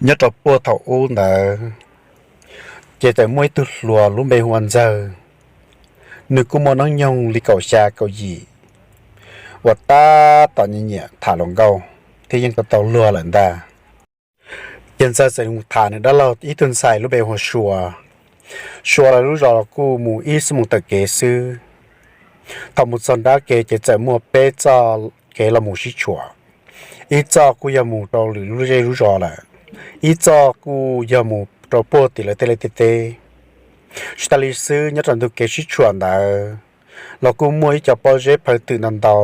Nyob rau puag thaum ub ntawd, ces txawm muaj ib tug hluas lub npe hu ua Ntxawg. Nws kuj muaj hnub nyoog li kaum xya kaum yim, uas tab tom nyiam nyiam tham hluas nkauj thiab yeej tau tau luag lawm ntag. Ces Ntxawg txawm mus tham nws dab laug ib tug ntxhais lub npe hu ua Sua. Sua lawv lub zos los kuj mus ib xuab moos taw kev xwb. Thaum mus txog nrab ke ces txawm muaj peb txoj kev los mus sib tshuam. Ib txoj kuj yog mus rau lwm lub zej lub zos lawm, ib txoj kuj yog mus rau puag tim lawv tej liaj tej teb. Tsis tas li xwb, nyob rau ntug kev sib tshuam ntawd los kuj muaj ib co pob zeb phaw twm ntau ntau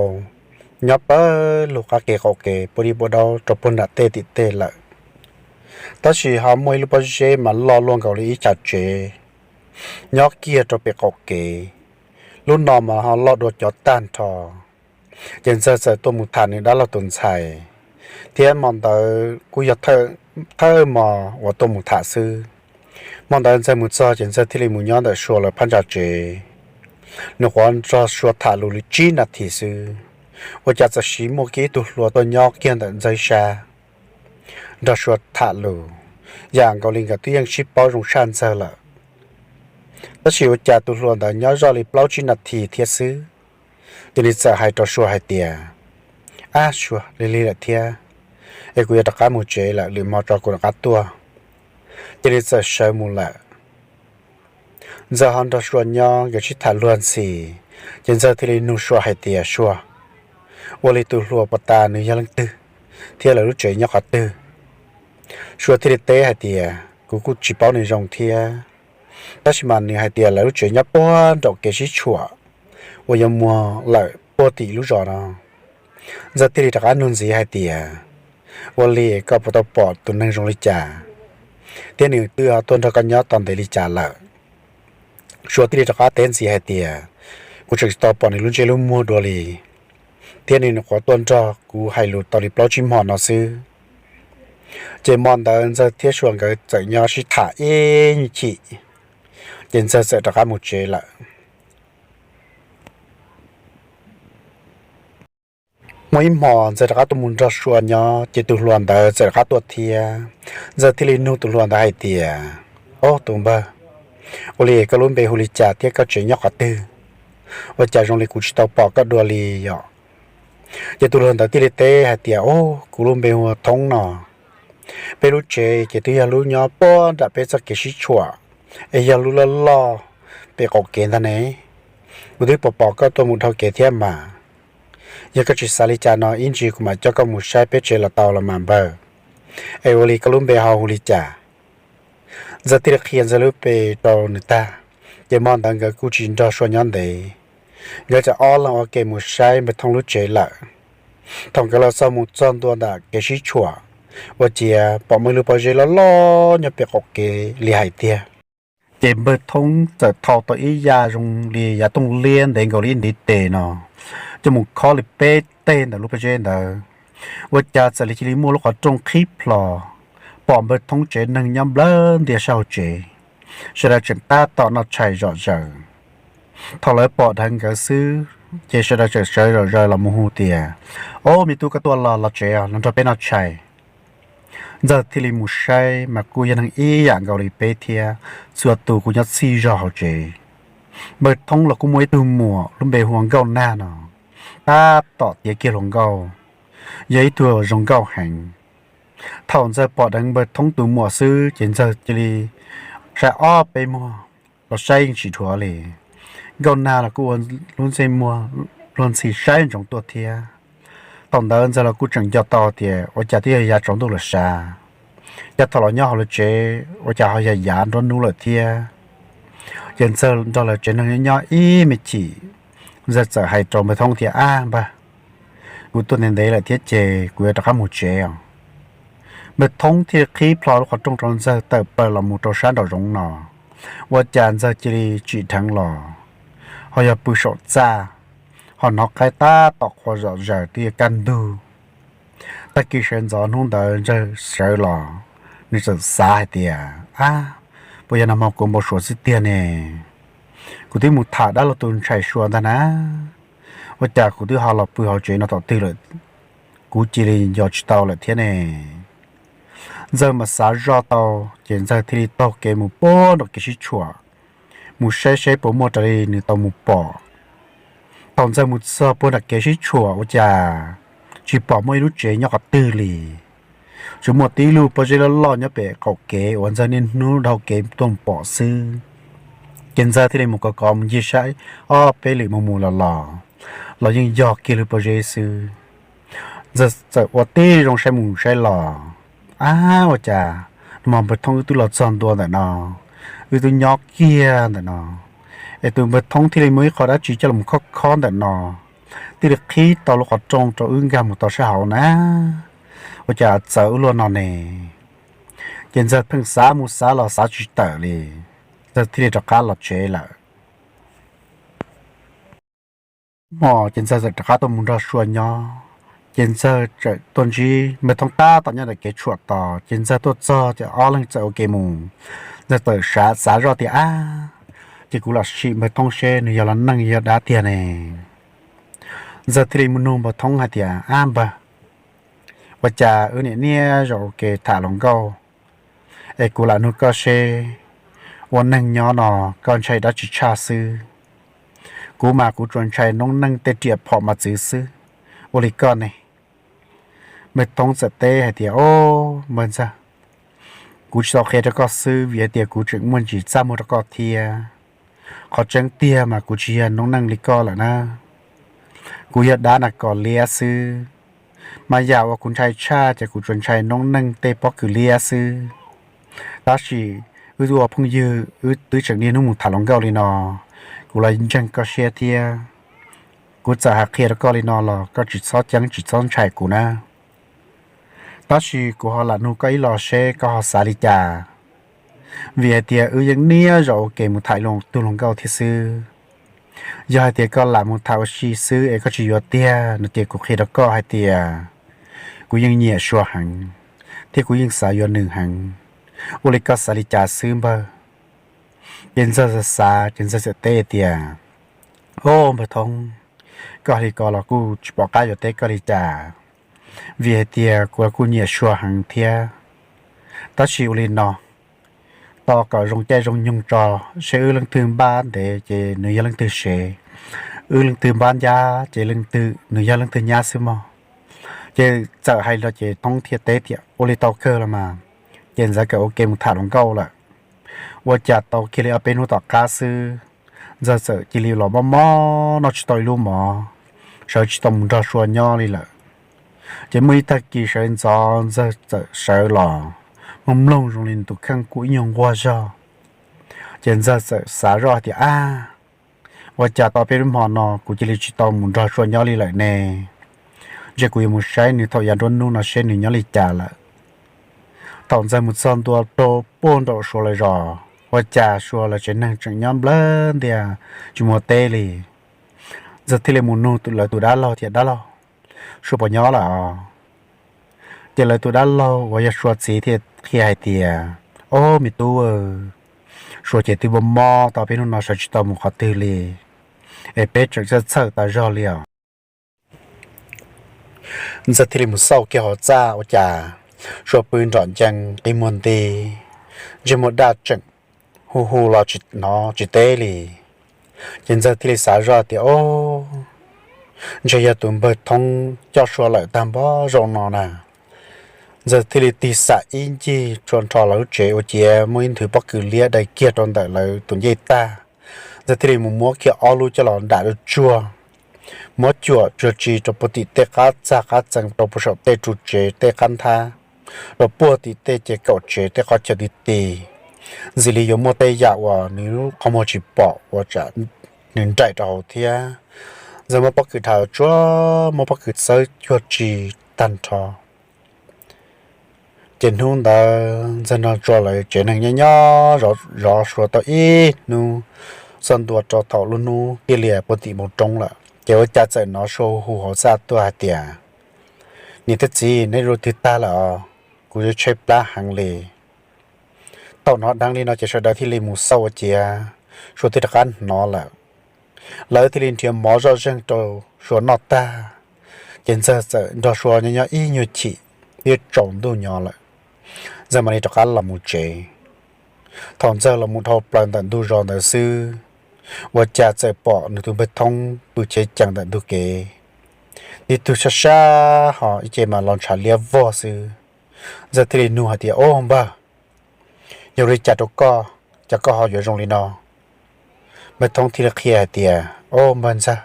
nyob pawg lug qab kev qaum kev puag dib puag daub rau puag nram tej tim tej lawm. Tab sis ho muaj ib lub pob zeb mas loj luaj nkaus li ib chav tsev nyob kiag rau pem qaum kev. Lub no mas ho loj dua cov tag nrho. Ces Ntxawg txawm tuaj mus tham nws dab laug tus ntxhais, thiab hmo ntawd kuj yog thawj hmo uas tuaj mus tham xwb. Hmo ntawd Ntxawg mus txog ces Ntxawg thiaj li mus nyob ntawm Sua lawv phab ntsa tsev. Nws nyuam qhuav nrog Sua tham lus li tsib nas this xwb, ua cas txawm siv muaj kiag ib tug hluas tuaj nyob kiag ntawm Ntxawg sab nrog Sua tham lus, yam nkaus li nkawd twb yeej sib paub zoo tshaj Ntxawg lawm. Tab sis ua cas tus hluas ntawd nyob zoj li plaub tsib nas this thiab xwb, ces nws txawm hais rau Sua hais tias, Ab Sua, lig lig lawm thiab, es kuv yuav rov qab mus tsev lawm, lwm hmo tso kuv rov qab tuaj. Ces nws txawm sawv mus lawm. Ntxawg ho nrog Sua nyob nkawd sib tham luag ntxhi, ces Ntxawg thiaj li nug Sua hais tias, Sua, ua li tus hluas puag ta nws yog leej twg thiab lawv lub tsev nyob qhov twg? Sua thiaj li teb hais tias, Kuv kuj tsis paub nws zoo thiab, tab sis mas nws hais tias lawv lub tsev nyob puag nraum kev sib tshuam uas yuav mus lawm puag tim lub zos no. Ntxawg thiaj li rov qab nug ntxiv hais tias, Ua li koj puas tau pom tus neeg zoo li cas, thiab nws twb tuaj nrog koj nyob tau ntev li cas lawm? Sua thiaj li rov qab teb ntxiv hais tias, Kuv tseem tsis tau pom nws lub ntsej lub muag dua li, thiab nws nyuam qhuav tuaj nrog kuv hais lus tau li plaub tsib hmo no xwb. Ces hmo ntawd Ntxawg thiab Sua nkawd txawm nyob sib tham ib nyuag chim, ces Ntxawg txawm rov qab mus tsev lawm. Muaj ib hmo Ntxawg rov qab tuaj mus nrog Sua nyob, ces tus hluas ntawd txawm rov qab tuaj thiab. Ntxawg thiaj li nug tus hluas ntawd hais tias, Ob tus npawg, ua li koj lub npe hu li cas thiab koj tsev nyob qhov twg? Ua cas zoo li kuv tsis tau pom koj dua li yom? Ces tus hluas ntawd thiaj li teb hais tias, Ob, kuv lub npe hu ua Thoob no. Peb lub tsev ces twb yog lub nyob puag nram peb txoj kev sib tshuam, es yog lub loj loj pem qaum kev ntag ne. Kuv twb pom pom koj tuaj mus dhau kev thiab mas. Yog koj tsis xav li cas no ib ntsis kuv mam coj koj mus saib peb tsev los tau los mas npawg. Es ua li koj lub npe ho hu li cas? Ntxawg thiaj li qhia Ntxawg lub npe rau nws tag, ces hmo ntawd nkawd kuj tsis nrog Sua nyob ntev. Nkawd txawm ob leeg ua ke mus saib npawg Thoob lub tsev lawm. Thaum nkawd los txog mus txog ntua ntawm kev sib tshuam, ua ciav pom muaj ib lub pob zeb loj loj nyob pem qaum kev li hais tiag. Ces npawg Thoob txawm thau tau ib yam zoo li yav tooj liab ntev nkaus li ib ntiv tes no, coj mus khob li peb teg ntawm lub pob zeb ntawd. Ua cas txawm li cia li muaj lub qhov rooj qhib plho, pom npawg Thoob tsev neeg nyob nplawg ntias sab hauv tsev, sawv daws tseem tab tom noj tshais zom zaws. Thaum lawv pom dhawv nkawd xwb, ces sawv daws tseem sawv zom zaws los mus hu tias, Ob, me tub, koj tuaj los los tsev os, los nrog peb noj tshais. Ntxawg thiaj li mus saib mas kuj yog neeg ib yam nkaus li peb thiab, txhua tus kuj nyob txhij zog hauv tsev. Npawg Thoob los kuj muaj ib tug muam lub npe hu ua Nkauj Nag no, tab tom tiav kiag hluas nkauj, yog ib tug zoo nkauj heev. Thaum Ntxawg pom dheev npawg Thoob tus muam xwb ces Ntxawg cia li saib ob peb muag los saib yeej tsis dhuav li. Nkauj Nag los kuj ua lub ntsej muag luag ntxhi saib ntsoov tuaj thiab. Thaum ntawd Ntxawg los kuj tseem nco tau tias ua cas twb yog yav tsaus ntuj lawm sav, cas thaum los nyob hauv lawv tsev ua cas ho yog yav nruab hnub lawm thiab. Ces Ntxawg nrog lawv tsev neeg nyob ib me chim, Ntxawg txawm hais rau npawg Thoob tias, Ab npawg, kuv tuaj ntev ntev lawm thiab ces kuv yuav rov qab mus tsev os. Npawg Thoob thiaj li qhib plho lub qhov rooj rau Ntxawg tawm plaws los mus rau sab nraum zoov no. Ua cas Ntxawg cia li tsim dheev los, ho yog pw saum txaj, ho hnov qaib tab tom qhuav zom zaws twb yuav kaj ntug. Tag kis sawv ntxov hnub ntawd Ntxawg sawv los, nws txawm xav hais tias, Ab, puas yog nag hmo kuv npau suav xwb tiag ne? Kuv twb mus tham dab laug tus ntxhais Sua ntag na, ua cas kuv twb ho los pw hauv tsev no thaum twg lawm, kuv cia li nco tsis tau lawm thiab ne? Ntxawg mas xav zoj tau, ces Ntxawg thiaj li taug kev mus puag nram kev sib tshuam, mus saib seb puas muaj raws li nws tau mus pom. Thaum Ntxawg mus txog puag nram kev sib tshuam ua cas tsis pom muaj ib lub tsev nyob qhov twg li. Tsuas muaj tib lub pob zeb loj loj nyob pem qaum kev uas Ntxawg niaj hnub dhau kev tuaj pom xwb. Ces Ntxawg thiaj li mus kov kov mus ncig saib ob peb lwm mus mus los los, los yeej yog kiag lub pob zeb xwb. Ntxawg txawm ua tib zoo saib mus saib los, ab, ua cas nag hmo npawg Thoob wb twb los txog ntua ntawm no, wb twb nyob kiag ntawm no, es tus npawg Thoob thiaj li muaj ib qho dab tsi coj los khob khob ntawm no, thiaj li qhib tau lub qhov rooj rau wb nkag mus tau sab hauv na. Ua cas txawv ua luaj no ne? Ces Ntxawg pheej xav mus xav los xav tsis tawm li, Ntxawg thiaj li rov qab los tsev lawm. Hmo ces Ntxawg txawm rov qab tuaj mus nrog Sua nyob, ces Ntxawg txawm tuaj ntsib npawg Thoob tab tom nyob ntawm kev tshuam tos, ces Ntxawg tuaj txog ces ob leeg txawm ua ke mus. Ntxawg txawm xav zoj tias, ab, ces kuv lam sim npawg Thoob seb nws yog los neeg yog dab tiag ne. Ntxawg thiaj li mus nug npawg Thoob hais tias, ab npawg, ua cas wb niam niaj zaus ua ke tham hluas nkauj, es kuv lam nug koj seb ua neeg nyob no koj ntshai dab tsi tshaj xwb? Kuv mas kuv tsuas ntshai noob neej tej riam phom mas txwv xwb, ua li koj ne? Npawg Thoob txawm teb hais tias, o, npawg Ntxawg, kuv tsis tau qhia rau koj xwb vim hais tias kuv tseem muaj ntsis txaj muag rau koj thiab. Qhov tseeb tiag mas kuv tsis yog noob neej li koj lawm na, kuv yog dab nas kos liab xwb. Mas yam uas kuv ntshai tshaj ces kuv tsuas ntshai noob neej tej pob kws liab xwb. Tab sis wb twb ua phooj ywg, wb twb tseem niaj hnub mus tham hluas nkauj li no, kuv los ntseeg koj siab thiab. Kuv txawm hais qhia rau koj li no los koj tsis txhob ceeb tsis txhob ntshai kuv na. Tab sis kuv ho lam nug koj ib los seb koj ho xav li cas, vim hais tias wb yeej niaj zaus ua ke mus tham ib tug hluas nkauj thiab xwb. Yog hais tias koj lam mus tham ua si xwb es koj tsis yuav tiag no ces kuv qhia rau koj hais tias kuv yeej nyiam Sua heev, thiab kuv yeej xav yuav nws heev. Ua li koj xav li cas xwb npawg? Ces Ntxawg xav xav ces Ntxawg txawm teb tias, o, npawg Thoob, koj hais li ko los kuj tsis pom qab yuav teb koj li cas, vim hais tias kuv kuj nyiam Sua heev thiab. Tab sis ua li no, tos kom zoo caij zoo nyoog tso, seb wb leej twg npab ntev ces nws yog leej twg sev, wb leej twg npab ncab ces leej twg, nws yog leej twg nyab xwb mog. Ces txawm hais li no ces Thoob thiaj teb tias, ua li tau kawg los mas. Ces Ntxawg kawm ua ke mus tham hluas nkauj lawm. Ua cas tau kiag li ob peb hnub tom qab xwb, Ntxawg txawm cia li los mob mob noj tsis tau ib lub mov, sawv tsis tau mus nrog Sua nyob li lawm. Ces muaj ib tag kis sawv ntxov Ntxawg txawm sawv los, mloog mloog zoo li nws tus kheej kuj ib nyuag nquag zog. Ces Ntxawg txawm xav zoj hais tias, ab, ua cas tau peb lub hmo no kuv cia li tsis tau mus nrog Sua nyob li lawm ne? Ntshe kuv yuav mus saib nws thaum yav nruab hnub no seb nws nyob li cas lawm. Thaum Ntxawg mus txog ntua rau puag nraum Sua lawv zos, ua cas Sua lawv tsev neeg tseem nyob nplawg ntias tsis muaj teb li. Ntxawg thiaj li mus nug lawv tus dab laug tias, dab laug, Sua puas nyob lawm os? Ces lawv tus dab laug uas yog Sua txiv thiaj qhia hais tias, o, me tub, Sua ces twb mob mob tau peb hnub no sawv tsis tau mus qhov twg li, es peb tseem txhawj txhawj tas zog li os. Ntxawg thiaj li mus xauj kiag hauv txaj ua cas Sua pw nrom ncees qi muag nti, ntsej muag daj tseem, hu hu los tsis hnov tsis teb li. Ces Ntxawg thiaj li xav zoj tias, o, ntshe yog tus npawg Thoob coj Sua lawm tag npaum zoo no na. Ntxawg thiaj li tig xam ib ncig tsuas nrho lawv lub tsev ua ciav muaj ib nthwv pob kws liab dai kiag rau ntawm lawv tus ncej tag. Ntxawg thiaj li mus muab kiag ob lub coj los nram rau tsuag, muab cuam tsuag tsi rau puag tim tej qab txag qab txee, rau puag saum tej tsuag tsev tej qab nthab, rau puag tim tej ces kaum tsev tej qhov chaw ti ti, ntxim li yuav muaj tej yam uas nws lub qhov muag tsis pom ua cas nws nraim rau hauv thiab. Ntxawg muab pob kws dhau tsuag, muab pob kws txawb cuag tsi tag nrho. Ces hnub ntawd Ntxawg nrog Sua lawv tsev neeg nyob nyob zov Sua tau ib hnub, txog ntua rau thaum lub hnub tiaj lias puag tim npoo roob lawm ces ua cas txawm hnov Sua hu hauv txaj tuaj hais tias, niam thiab txiv, neb dua twg tag lawm os? Kuv yuav tshaib plab heev li. Thaum hnov dheev li no ces sawv daws thiaj li mus xauj ua ciav Sua twb rov qab hnov lawm. Lawv thiaj li nrhiav mov zoj zeeg rau Sua noj tag, ces Ntxawg txawm nrog Sua nyob nyob ib nyuag chim, twb tsaus ntuj nyo lawm. Ntxawg mam li rov qab los mus tsev. Thaum Ntxawg los mus dhau plaws ntawm ntug zos ntawd xwb, ua cas txawm pom nws tus npawg Thoob pw chev cees ntawm ntug kev. Tib tug sab sab ho ib ce mas los ntshav liab vog xwb. Ntxawg thiaj li nug hais tias, Au npawg, yog li cas rau koj, cas koj ho yuav zoo li no? Npawg Thoob thiaj li qhia hais tias, Au npawg ntxawg,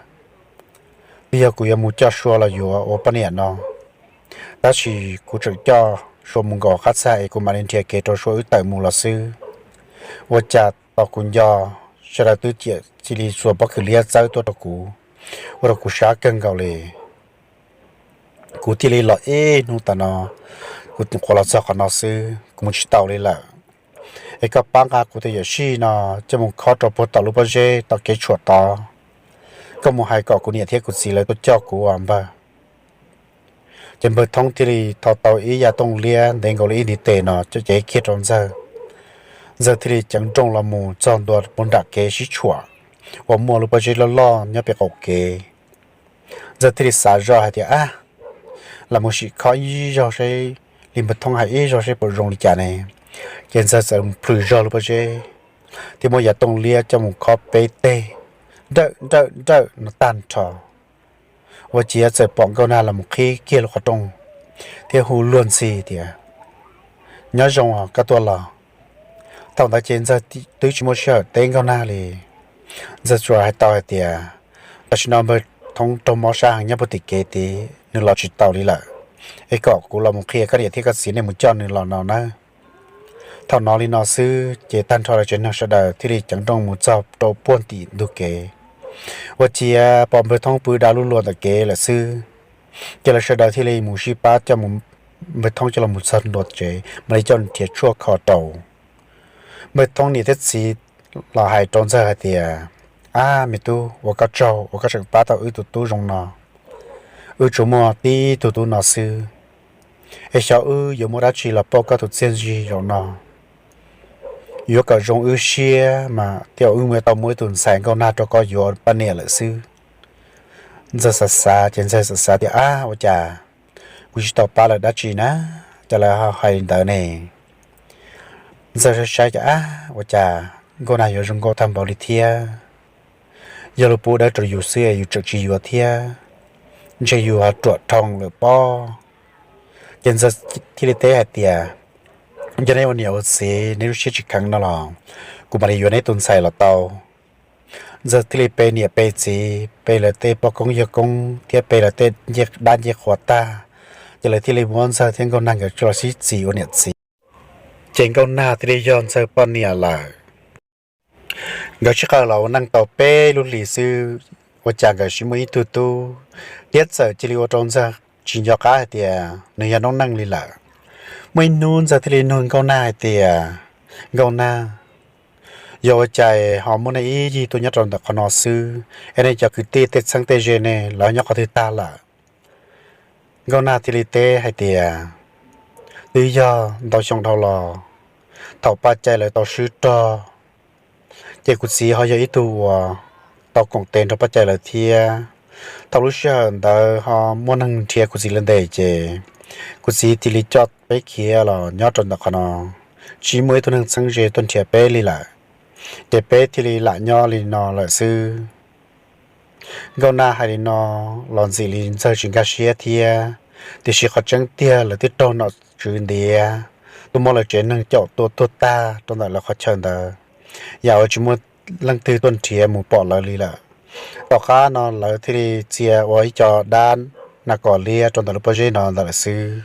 twb yog kuv yuav mus coj Sua los yuav ua poj niam no, tab sis kuv tseem coj Sua mus nkaum qab txaj es kuv mam li nrhiav kev rau Sua wb tawm mus los xwb. Ua cas tos kuv nco, sawv daws twb ciam cia li xuas pob kws liab txawb tuaj rau kuv, ua rau kuv sab kawg nkaus li. Kuv thiaj li los ib hnub tas no, kuv quav los txog qhov no xwb, kuv mus tsis tau li lawm. Es koj pab nqa kuv tus yawm sij no coj mus khob rau puag tom lub pob zeb tom kev tshuam tod. Koj mus hais kom kuv niam thiab kuv txiv lawv tuaj coj kuv as npawg. Ces npawg Thoob thiaj li tho tau ib yam tooj liab ntev nkaus li ib ntiv tes no coj cev kiag rau Ntxawg. Ntxawg thiaj li ceev nrooj los mus txog ntua puag nram kev sib tshuam uas muaj lub pob zeb loj loj nyob pem qaum kev. Ntxawg thiaj li xav zoj hais tias, Ab, lam mus sim khob ib zaug seb, li npawg Thoob hais ib zaug seb puas zoo li cas ne. Ces Ntxawg txawm plhws zog lub pob zeb, thiab muab yav tooj liab coj mus khob peb teg, nrawm nrawm nrawm no tag nrho. Ua ciav txawm pom Nkauj Nag los mus qhib kiag lub qhov rooj thiab hu luag ntxhi tias, Nyob zoo os, koj tuaj los? Thaum ntawd ces Ntxawg twb tsis muaj sij hawm teb Nkauj Nag li. Ntxawg tsuas hais tau hais tias, Tam sim no npawg Thoob raug mob sab heev nyob puag tim kev tid, nws los tsis tau li lawm, es kom kuv los mus qhia koj niam thiab koj txiv nej mus coj nws los no nawb. Thaum no li no xwb ces tag nrho lawv tsev neeg sawv daws thiaj li ceev nrooj mus txog rau puag tim ntug kev. Ua ciav pom npawg Thoob pw da lub luas ntawm kev lawm xwb, ces lawv sawv daws thiaj li mus sib pab coj mus, npawg Thoob coj los mus txog ntua tsev mam li coj nrhiav tshuaj kho rau. Npawg Thoob niam thiab txiv los hais rau Ntxawg hais tias, Ab me tub, ua koj tsaug uas koj tseem pab tau wb tus tub zoo no. Wb tsuas muaj tib tug tub no xwb, es xyov wb yuav muaj dab tsi los pauj koj tus txiaj ntsig zaum no. Yuav kom zoo wb siab mas thiaj wb yuav tau muaj ib tus ntxhais Nkauj Nag rau koj yuav poj niam lawm xwb. Ntxawg xav xav ces Ntxawg xav xav tias, Ab, ua cas kuv tsis tau pab lawv dab tsi na, cas lawv ho hais li ntawd ne? Ntxawg saib saib ces, Ab, ua cas Nkauj Nag yuav zoo nkauj tag npaum li thiab? Yog luag pub dawb rau yus xwb es yus tseem tsis yuav thiab, ntshe yus ho ruam dhau lawm pob. Ces Ntxawg thiaj li teb hais tias, Yog neb ua niam ua txiv neb lub siab tsis kheev no los kuv mam li yuav neb tus ntxhais los tau. Ntxawg thiaj li pe niam pe txiv, pe lawv tej poj koob yawg koob thiab pe lawv tej dab ncej qhua tag, ces lawv thiaj li muab Ntxawg thiab Nkauj Nag nkawd coj los sib txis ua niam txiv. Ces Nkauj Nag thiaj li yog Ntxawg poj niam lawm. Nkawd sib qawm los ua neej tau peb lub hlis xwb, ua cas nkawd sib muaj ib tug tub, thiab txawm cia li ua rau Ntxawg tsis nco qab hais tias nws yog noob neej li lawm. Muaj ib hnub Ntxawg thiaj li nug Nkauj Nag hais tias, Nkauj Nag, yog ua cas ho muaj nej ib yig tuaj nyob rau ntawm qhov no xwb, es nej cov kwv tij tej txheeb tej ze ne lawv nyob qhov twg tag lawm? Nkauj Nag thiaj li teb hais tias, Twb yog ntau xyoo dhau los, thaum Paj Cai lawv tau swb rog, ces kuv txiv ho yog ib tug uas tau koom tes nrog Paj Cai lawv thiab. Thaum lub sij hawm ntawd ho muaj neeg nrhiav kuv txiv lawv ntes, ces kuv txiv thiaj li coj peb khiav los nyob rau ntawm qhov no, tsis muaj ib tug neeg txheeb ze tuaj nrhiav peb li lawm, ces peb thiaj li lam nyob li no lawm xwb. Nkauj Nag hais li no los ntxim li Ntxawg tsis nkag siab thiab, tiam sis qhov tseeb tiag lawv twb raug nom tswv ntiav tuaj muab lawv tsev neeg caum tua tuag tag rau ntawm lawv qhov chaw ntawd, yam uas tsis muaj leej twg tuaj nrhiav mus pom lawv li lawm. Tom qab no lawv thiaj li txia ua ib co dab nas kom liab rau ntawm lub pob zeb no ntawd lawm xwb.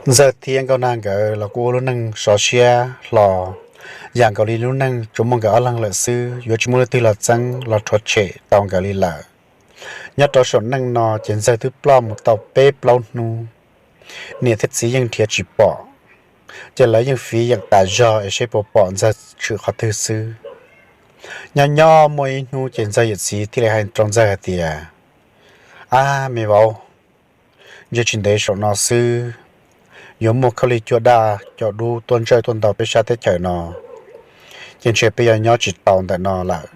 Ntxawg thiab Nkauj Nag nkawd los kuj ua lub neej sov siab hlo, yam nkaus li lub neej tsuas muaj nkawd ob leeg lawm xwb, yuav tsis muaj leej twg los txeeb los rhuav tshem tau nkawd li lawm. Nyob rau saum neej no ces Ntxawg twb ploj mus tau peb plaub hnub, niam thiab txiv yeej nrhiav tsis pom, ces lawv yeej fiv yeem tas zog es seb puas pom Ntxawg tshwm qhov twg xwb. Nyob nyob muaj ib hnub ces Ntxawg yawm txiv thiaj li hais rau Ntxawg hais tias, Ab me vauv, ntshe tsis ntev saum no xwb yuav muaj khaub lig cuaj daj cov dub tuaj ntsawj tuaj ntaus peb sab teb chaws no, ces ntshe peb yuav nyob tsis tau ntawm no lawm.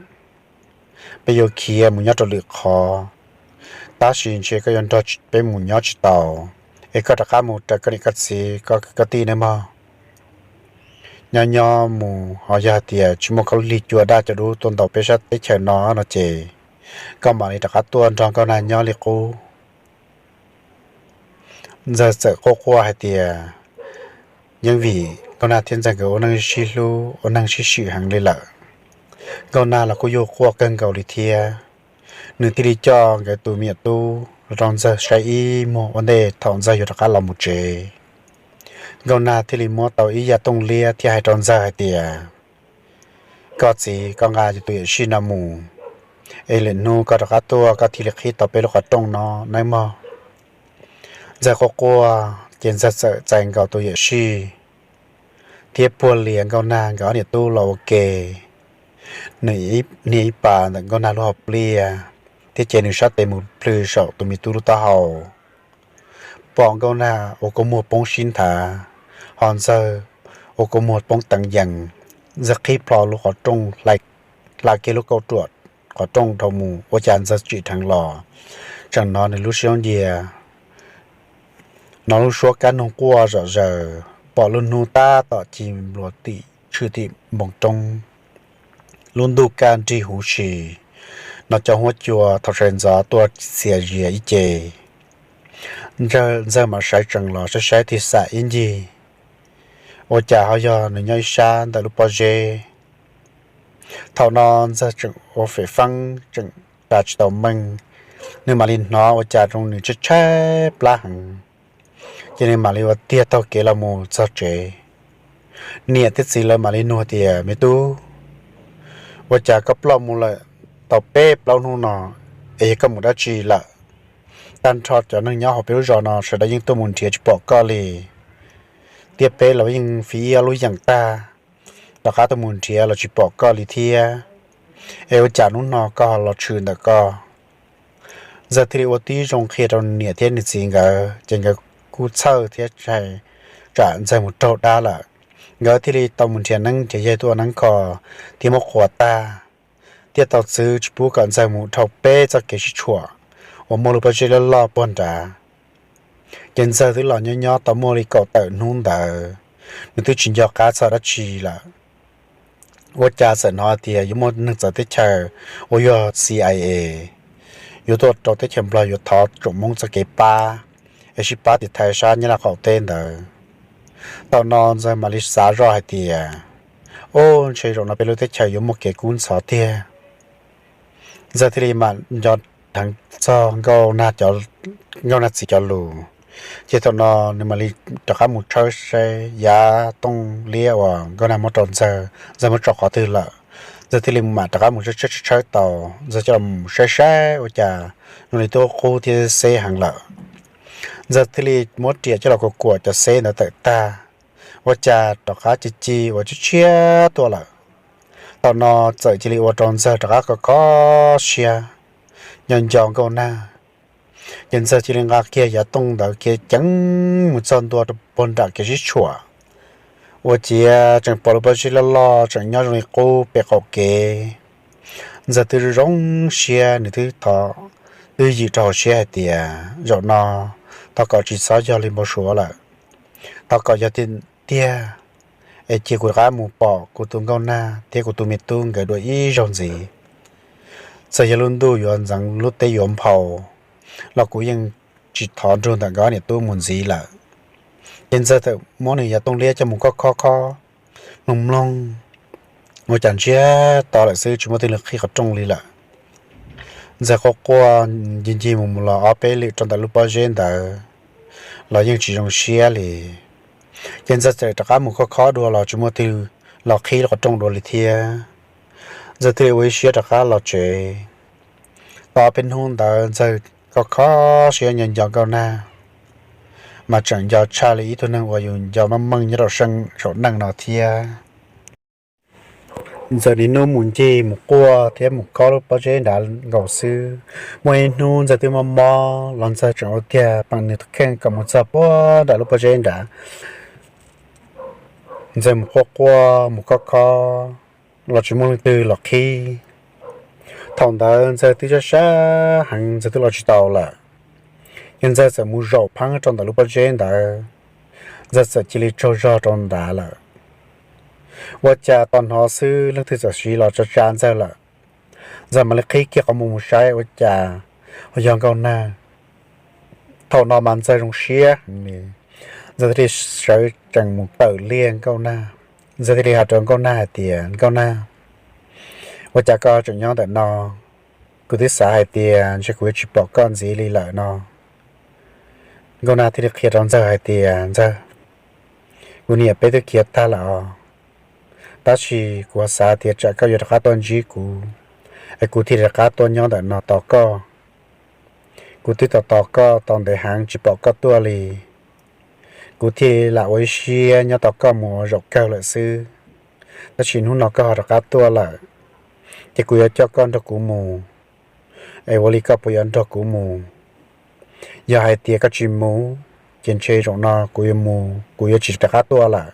Peb yuav khiav mus nyob rau lwm qhov, tab sis ntshe koj yuav nrog peb mus nyob tsis tau, es koj rov qab mus raws koj niam koj txiv koj kwv koj tij nawb mog. Nyob nyob mus ho yog hais tias tsis muaj khaub lig cua daj cua dub tuaj ntaus peb sab teb chaws no no ces koj mam li rov qab tuaj nrog Nkauj Nag nyob li qub. Ntxawg txawm quaj quaj hais tias yeej vim Nkauj Nag thiab Ntxawg nkawd ua neej sib hlub ua neej sib swm heev li lawm. Nkauj Nag los kuj yog quaj kawg nkaus li thiab. Nws thiaj li coj nkawd tus me nyuam tub los rau Ntxawg saib ib muag ua ntej thaum Ntxawg yuav rov qab los mus tsev. Nkauj Nag thiaj li muab tau ib yam tooj liab thiab hais rau Ntxawg hais tias, koj txiv, koj nqa tus yawm sij no mus, es lwm hnub koj rov qab tuaj koj thiaj li qhib tau peb lub qhov rooj no nawb mog. Ntxawg quaj quaj ces Ntxawg txawm txais nkaus tus yawm sij thiab puag lias Nkauj Nag nkawd ob niam tub los ua ke. Nws nias ib pas ntawm Nkauj Nag lub hauv pliaj thiab ces nws sab tes mus plhws saum tus me tub lub taub hau. Pom Nkauj Nag ua kua muag poob sib nthav, ho Ntxawg ua kua muag poob teev yees. Ntxawg qhib plho lub qhov rooj, hla kiag lub kauj ruam qhov rooj dhau mus ua cas Ntxawg tsim dheev los tseem hnov nws lub siab ncua, hnov lub suab kab noog quaj zom zaws, pom lub hnub tab tom ci nplua tim tshwm tim npoo roob. Lub ntuj kaj nrig huv si, hnov cov huab cua thaum sawv ntxov tuaj txias zias ib ce. Ntxawg mam sawv tsees los saib saib tig xam ib ncig, ua cas ho yog nws nyob ib sab ntawm lub pob zeb. Thaum no Ntxawg tseem ua fem feeb tseem ras tsis tau meej, nws mam li hnov ua cas zoo nws tshaib tshaib plab heev, ces nws mam li ua tiag taug kev los mus txog tsev. Niam thiab txiv lawv mam li nug tias, me tub, ua cas koj ploj mus lawm tau peb plaub hnub no, es yog koj mus dab tsi lawm? Tag nrho cov neeg nyob hauv peb lub zos no sawv daws yeej tuaj mus nrhiav tsis pom koj li, thiab peb los yeej fiv ib ob lub yeem tag, rov qab tuaj mus nrhiav los tsis pom koj li thiab, es ua cas hnub no koj los tshwm ntawm koj? Ntxawg thiaj li ua tib zoo qhia rau niam thiab nws txiv nkawd, ces nkawd kuj txhawj thiab tsam Ntxawg mus raug dab lawm. Nkawd thiaj li tau mus nrhiav neeb nrhiav yaig tuaj neeb kho thiab muab qhuas tag, thiaj tau txwv tsis pub kom Ntxawg mus dhau peb txoj kev sib tshuam uas muaj lub pob zeb loj loj puag nrad. Ces Ntxawg twb los nyob nyob tau muaj li kaum tawm hnub ntawd, nws twb tsis nco qab txog dab tsi lawm. Ua cas txawm hnov tias yuav muaj neeg txawv teb chaws uas yog C I A yuav tuaj rau teb chaws Nplog yuav thov tsoom Hmoob txoj kev pab, es sib pab tiv thaiv sab Nyab Laj qaum teb ntawd. Thaum no Ntxawg mam li xav zoj hais tias, ub, ntshe zaum no peb lub teb chaws yuav muaj kev kub ntxhov tiag. Ntxawg thiaj li mam nco dheev txog Nkauj Nag txiv cov lus, ces thaum no nws mam li rov qab mus tshawb saib yav tooj liab uas Nkauj Nag muab rau Ntxawg, Ntxawg muab tso qhov twg lawm. Ntxawg thiaj li mam rov qab mus tshawb tshawb tshawb tau, Ntxawg coj los saib saib ua cas zoo li twb qub thiab xeb heev lawm. Ntxawg thiaj li muab riam coj los kuam kuam cov xeb ntawd tawm tag, ua cas rov qab ci ci uas tshiab tshiab tuaj lawm. Thaum no txawm cia li ua rau Ntxawg rov qab kho kho siab, nco nco Nkauj Nag. Ces Ntxawg cia li nqa kiag yav tooj ntawd khiav ceev mus txog ntua rau puag nram kev sib tshuam, ua ciav tseem pom lub pob zeb loj loj tseem nyob zoo li qub pem qaum kev. Ntxawg twb zoo siab, nws twb thov, twb yim rau hauv siab hais tias, zaum no thov kom tsis txhob yog li npau suav lawm, thov kom yog tiag tiag, es cia kuv rov qab mus pom kuv tus Nkauj Nag thiab kuv tus me tub nkawd dua ib zaug ntxiv. Txawm yog lub ntuj yuav ntxeev lub teb yuav nphau los kuv yeej tsis thov nrug ntawm nkawd ob niam tub mus ntxiv lawm. Ces Ntxawg txawm muab nws yav tooj liab coj mus khob khob khob, mloog mloog, ua cas ntsiag to lawm xwb, tsis muaj tej lus qhib qhov rooj li lawm. Ntxawg quaj quaj ncig ncig mus mus los ob peb lwm rau ntawm lub pob zeb ntawd los yeej tsis zoo siab li. Ces Ntxawg txawm rov qab mus khob khob dua los tsis muaj twg los qhib qhov rooj dua li thiab. Ntxawg thiaj li ua ib siab rov qab los tsev. Tau ob peb hnub ntawd Ntxawg khob khob siab nco nco Nkauj Nag, mas tseem nco tshaj li ib tug neeg uas yus nco meej meej nyob rau saum neej no thiab. Ntxawg niaj hnub mus ncig mus quaj thiab mus khob lub pob zeb nrad nkaus xwb. Muaj ib hnub Ntxawg twb mob mob los Ntxawg tseem ua tiag peem nws tus kheej kom mus txog puag nram lub pob zeb nrad. Ntxawg mus quaj quaj mus khob khob los tsis muaj leej twg los qhib. Thaum ntawd Ntxawg twb sab sab heev, Ntxawg twb los tsis tau lawm. Ntxawg txawm mus zaum pheeb rau ntawm lub pob zeb ntawd, Ntxawg txawm cia li tsaug zog rau ntawd lawm. Ua cas tos hnov xwb leej twg txawm siv los tso tsa Ntxawg lawm. Ntxawg mam li qhib kiag qhov muag mus saib ua cas ho yog Nkauj Nag. Thaum no mas Ntxawg zoo siab heev li, Ntxawg thiaj li sawv tsees mus tawm liag Nkauj Nag. Ntxawg thiaj li hais rau Nkauj Nag hais tias, Nkauj Nag, ua cas koj tseem nyob ntawm no? Kuv twb xav hais tias ntshe kuv yuav tsis pom koj ntxiv li lawm no. Nkauj Nag thiaj li qhia rau Ntxawg hais tias, Ntxawg, kuv niam peb twb khiav tag lawm os, tab sis kuv xav tias tsam koj yuav rov qab tuaj ntsib kuv, es kuv thiaj li rov qab tuaj nyob ntawm no tos koj. Kuv twb tos tos koj tau ntev heev tsis pom koj tuaj li, kuv thiaj li lam ua ib siab nyob tos koj mus ua zaum kawg lawm xwb. Tab sis hnub no koj ho rov qab tuaj lawm, ces kuv yuav coj koj nrog kuv mus, es ua li koj puas yuav nrog kuv mus? Yog hais tias koj tsis mus, ces ntshe zaum no kuv yuav mus, kuv yuav tsis rov qab tuaj lawm.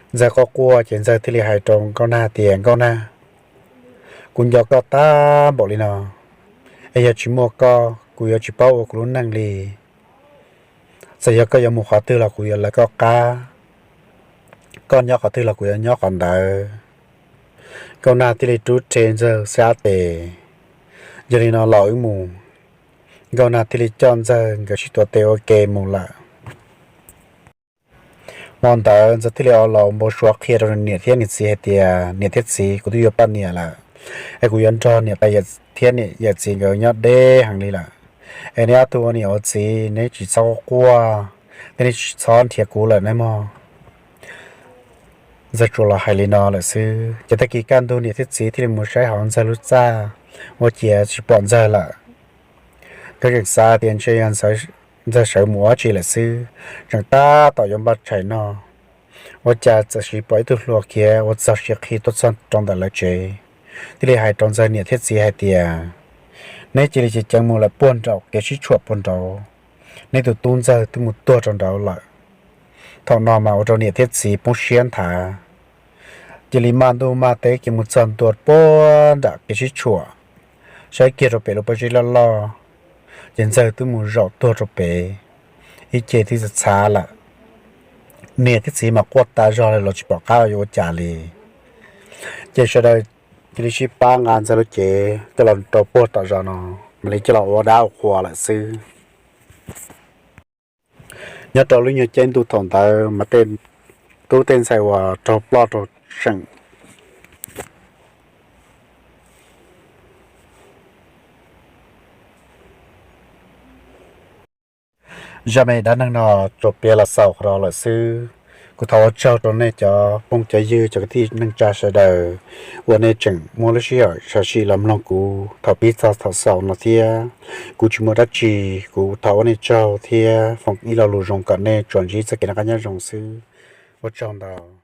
Ntxawg quaj quaj ces Ntxawg thiaj li hais rau Nkauj Nag tias, Nkauj Nag, kuv nco koj tag npaum li no, es yog tsis muaj koj kuv yuav tsis paub ua kuv lub neej li. Txawm yog koj yuav mus qhov twg los kuv yuav lawv koj qab, koj nyob qhov twg los kuv yuav nyob qhov ntawd. Nkauj Nag thiaj li rub rhe Ntxawg sab tes, Yog li no los wb mus. Nkauj Nag thiaj li coj Ntxawg nkawd sib tuav tes ua ke mus lawm. Hmo ntawd Ntxawg thiaj li ua los npau suav qhia rau niam thiab niam txiv hais tias, Niam thiab txiv, kuv twb yuav poj niam lawm, es kuv yuav nrog niam tais thiab niam yawm txiv nkawd nyob deb heev li lawm. Es neb ob tug ua niam ua txiv neb tsis txhob quaj, thiab neb tsis txhob nrhiav kuv lawm nawb mog. Ntxawg tsuas los hais li no lawm xwb, ces tag kis kaj ntug niam thiab txiv thiaj li mus saib hauv Ntxawg lub txaj, ua ciav tsis pom Ntxawg lawm. Nkawd tseem xav tias ntshe yog Ntxawg sawv mus ua dab tsi lawm xwb, tseem tab tom yuav npaj tshais noj, ua cas txawm sis pom ib tug hluas khiav ua txog siav qhi tuaj txog rau ntawm lawv tsev, thiaj li hais rau Ntxawg niam thiab txiv hais tias, Neb cia li ceev ceev mus lawm puag nraum kev sib tshuam puag nraud, neb tus tub Ntxawg twb mus tuag rau nraud lawm. Thaum no mas ua rau niam thiab txiv poob siab nthav, cia li maj ntuj maj teb kiag mus txog ntua puag nram kev sib tshuam, saib kiag rau pem lub pob zeb loj loj, ces Ntxawg twb mus zaum tuag rau pem, ib ce twb txhav txhav lawm. Niam thiab txiv mas quaj tas zog li los tsis pom qab yuav ua cas li. Ces sawv daws cia li sib pab nqa Ntxawg lub cev coj los rau puag tom zos no, mam li coj los ua dab ua qhua lawm xwb. Nyob rau lub nyuag caij ntuj thaum ntawd mas tej tub tej ntxhais uas raug ploj raug seem zaj me dab neeg no tsuas piav los xaus qhov no lawm xwb. Kuv thov ua tsaug rau nej cov phooj cov ywg cov kwv tij neej tsa sawv daws uas nej tseem muaj lub sij hawm sam sim los mloog kuv thaum pib txog thaum xaus no thiab. Kuv tsis muaj dab tsi, kuv thov ua nej tsaug thiab foom ib lo lus zoo kom nej tsuas ntsib txoj kev noj qab nyob zoo xwb. Ua tsaug ntau.